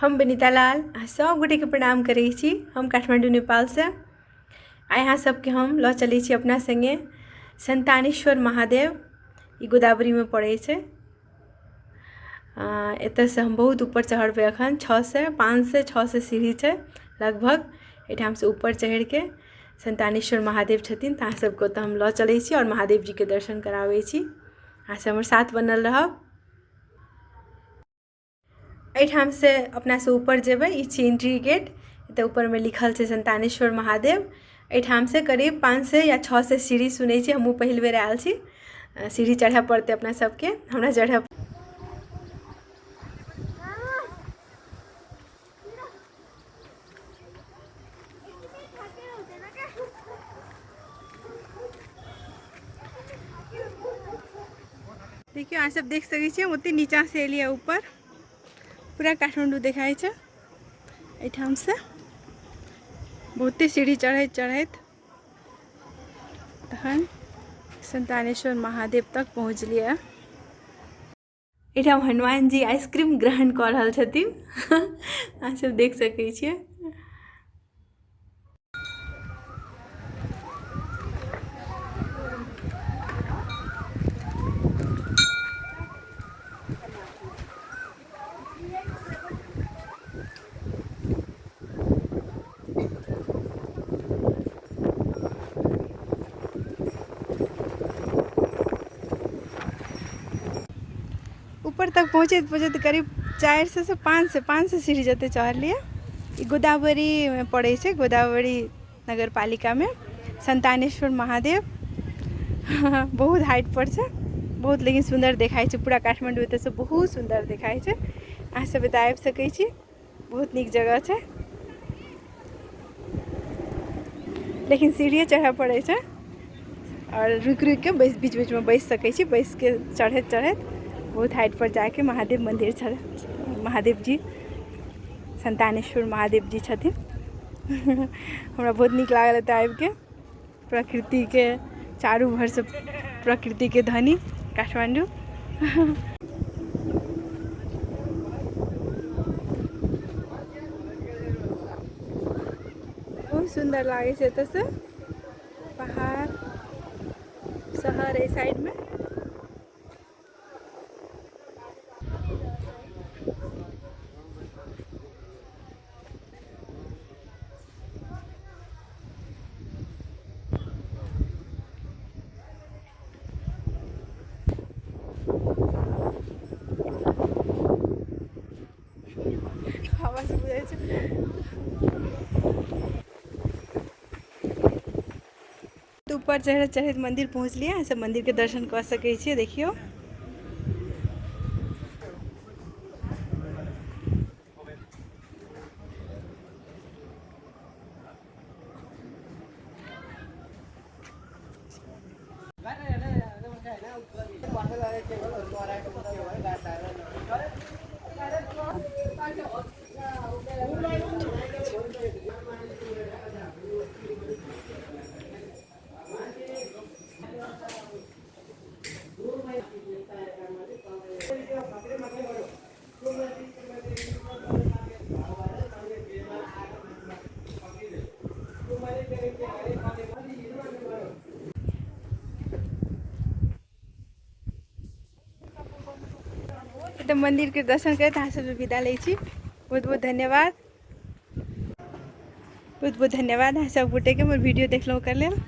हम विनीता लाल अहाँ सब गोटेके प्रणाम करै छी। हम काठमाण्डू नेपालसँ आइ अहाँ सबके हम लऽ चलै छी अपना सङ्गे संतानेश्वर महादेव। ई गोदावरीमे पड़ै छै। एतऽसँ हम बहुत ऊपर चढ़बै एखन 600 500 600 सीढ़ी छै लगभग। एहिठामसँ ऊपर चढ़िके संतानेश्वर महादेव छथिन, तऽ अहाँ सबके ओतऽ हम लऽ चलै छी आओर महादेव जीके दर्शन कराबै छी। अहाँ सब हमर साथ बनल रहब। एहिठामसँ अपनासँ ऊपर जेबै, ई छी एंट्री गेट। एतऽ ऊपरमे लिखल छै संतानेश्वर महादेव। एहिठामसँ करीब 500 या 600 सीढ़ी सुनै छी, हमहूँ पहिल बेर आयल छी। सीढ़ी चढ़य पड़तै अपना सबके, हमरा चढ़य। देखियौ, अहाँ सब देख सकै छियै, ओते नीचाँ से एलियै ऊपर, पूरा काठमाण्डू देखाइ छै एहिठामसँ। बहुते सीढ़ी चढ़ैत चढ़ैत तहन संतानेश्वर महादेव तक पहुँचलियै। एहिठाम हनुमान जी आइसक्रीम ग्रहण कऽ रहल छथिन, अहाँ सब देख सकै छियै। ऊपर तक पहुँचैत पहुँचैत करीब 400 से 500 सीढ़ी जते चढ़लियै। ई गोदावरीमे पड़ै छै, गोदावरी नगरपालिकामे संतानेश्वर महादेव। बहुत हाइट पर छै, बहुत लेकिन सुन्दर देखाइ छै। पूरा काठमाण्डू एतऽसँ बहुत सुन्दर देखाइ छै। अहाँ सब एतऽ आबि सकै छी, बहुत नीक जगह छै। लेकिन सीढ़िए चढ़ऽ पड़ै छै आओर रुकि रुकि के बैस, बीच बीचमे बैस सकै छी। बैस के चढ़ैत चढ़ैत बहुत हाइट पर जाके महादेव मन्दिर छै, महादेव जी संतानेश्वर महादेव जी छथिन। हमरा बहुत नीक लागल एतऽ आबिके। प्रकृतिके चारू भरसँ प्रकृतिके धनी काठमाण्डू। बहुत सुन्दर लागै छै एतऽसँ पहाड़, शहर एहि साइडमे। हवा से बुझाइ छै। ऊपर चढ़ैत चढ़ैत मन्दिर पहुँचलियै। अहाँ सब मन्दिरके दर्शन कऽ सकै छियै। देखियौ, तऽ मन्दिरके दर्शन करैत अहाँ सबसँ विदा लै छी। बहुत बहुत धन्यवाद, बहुत बहुत धन्यवाद अहाँ सब गोटेके हमर वीडियो देखलहुँ ओकर लेल।